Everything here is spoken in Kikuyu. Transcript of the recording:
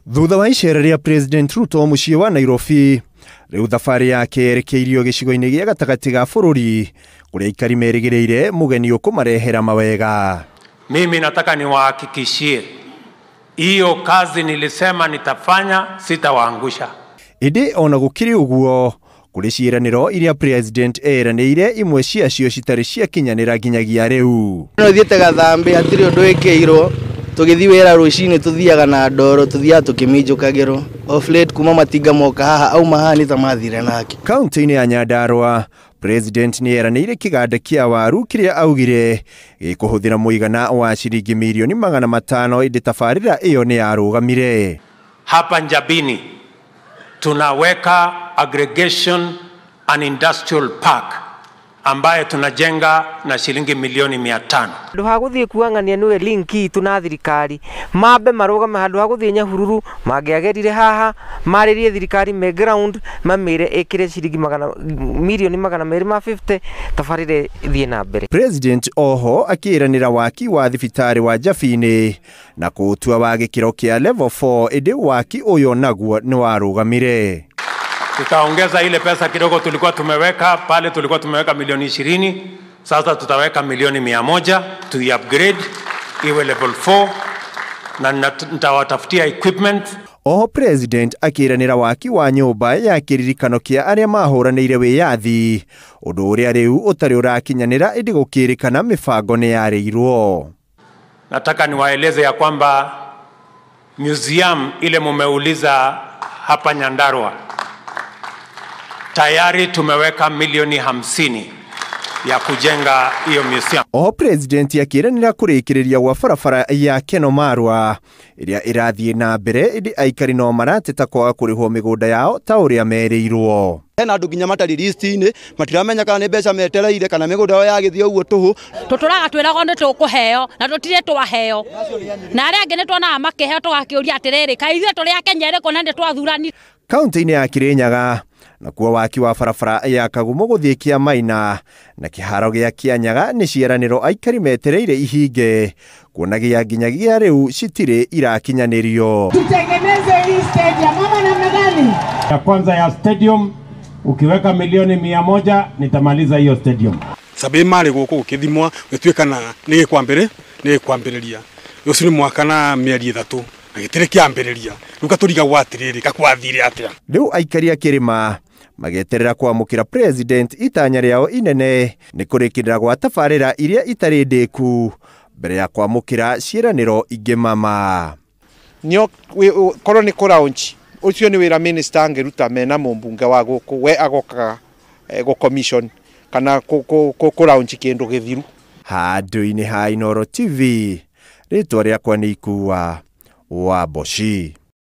Thutha wa icera rĩa President Ruto mũciĩ wa Nairobi, rĩu thabarĩ yake yerekeirio gĩcigo-inĩ gĩa gatagatĩ ga bũrũri kũrĩa aikari merĩgĩrĩire mũgeni ũkũmarehera mawega. Mimi nataka niwahakikishie hiyo kazi nilisema nitafanya, sitawaangusha. Ĩndĩ ona gũkĩrĩ ũguo, kũrĩ ciĩranĩro iria President eranĩire imwe ciacio citarĩ ciakinyanĩra nginyagia rĩu. No thiĩte gathambĩ hatirĩ ũndũ ĩkĩirwo, tũgĩthiĩ wĩra rũcinĩ tũthiaga na ndoro, tũthiaga tũkĩminjũkagĩrwo. Off late kuma matinga moka haha auma haha nĩ ta mathire nake. Kaunti-inĩ ya Nyandarua, President nĩ eranĩire kĩganda kĩa waru kĩrĩa augire gĩkũhũthĩra mũigana wa ciringi mirioni 500, ĩndĩ tabarĩra ĩyo nĩ yarũgamire. Hapa Njabini tunaweka aggregation and industrial park ambaye tunajenga na shilingi milioni 500. Handũ ha gũthiĩ kuang'ania nĩwe link itũ na thirikari, mambe marũgame handũ ha gũthiĩ Nyahururu, mangĩagerire haha marĩrie thirikari me ground, mamĩre ĩkĩre ciringi milioni 250 tabarĩre ĩthiĩ na mbere. President oho akĩĩranĩra waki wa thibitarĩ wa Njabini na kũũtua wa gĩkĩro kĩa level 4, ĩndĩ waki ũyũ naguo nĩ warũgamire. Tutaongeza ile pesa kidogo tulikuwa tumeweka pale, tulikuwa tumeweka milioni 20, sasa tutaweka milioni 100 tu upgrade iwe level 4, na nitawatafutia equipment. Oho President akĩĩranĩra waki wa nyũmba ya kĩririkano kĩa arĩa mahũranĩire wĩyathi, ũndũ ũrĩa rĩu ũtarĩ ũrakinyanĩra, ĩndĩ gũkĩrĩkana mĩbango nĩ yarĩirwo. Nataka niwaeleze ya kwamba museum ile mumeuliza hapa Nyandarua tayari tumeweka milioni 50 ya kujenga hiyo museum. Oho President akĩĩranĩra kũrĩkĩrĩria gwa barabara ya Keno Marwa ĩrĩa ĩrathiĩ na mbere, ĩndĩ aikari no marateta kwaga kũrĩhwo mĩgũnda yao ta ũrĩa merĩirwo. Hena andũ nginya matarĩ list-inĩ, matiramenya kana nĩ mbeca metereire kana mĩgũnda yao yagĩthiĩ ũguo tũhũ. Tũtũraga twĩragwo nĩ tũkũheo na tũtirĩ twaheo, na arĩa angĩ nĩ tuonaga makĩheo tũgakĩũria atĩrĩrĩ, kaĩ ithuĩ tũrĩ a Kenya ĩrĩkũ na nĩ twathurani. Kaunti-inĩ ya Kirinyaga nakuo waki wa barabara ya Kagumo gũthiĩ Kĩamaina na kĩharo gĩa Kĩanyaga nĩ ciĩranĩro aikari metereire ihinge, kuonagia nginyagia rĩu citirĩ irakinyanĩrio. Tutengeneze hii stadium ama namna gani? Ya kwanza ya stadium ukiweka milioni 100 nitamaliza hiyo stadium. Sabe mari gũkũ gũkĩthimwa gũtuĩkana nĩ gĩkwambĩrĩ nĩ gĩkwambĩrĩria ũcio nĩ mwaka na mĩeri 3 na gĩtirĩ kĩambĩrĩria rĩu katũrigagwo atĩrĩrĩ kakwathire atĩa. Rĩu aikari a kĩrĩma mageterera kwamũkĩra President itanya rĩao inene nĩ kũrĩkĩrĩra gwa tabarĩra iria itarĩ ndĩku mbere ya kwamũkĩra ciĩranĩro ingĩ mama. Nio korwo nĩ kũraunch ũcio nĩ wĩra minister angĩruta mena mũmbunge wa gũkũ we agokaga gũ commission kana kũraunch kĩndũ gĩthiru. Handũ-inĩ ha Inooro TV, rĩtwa rĩakwa nĩ Ikua wa Mboci.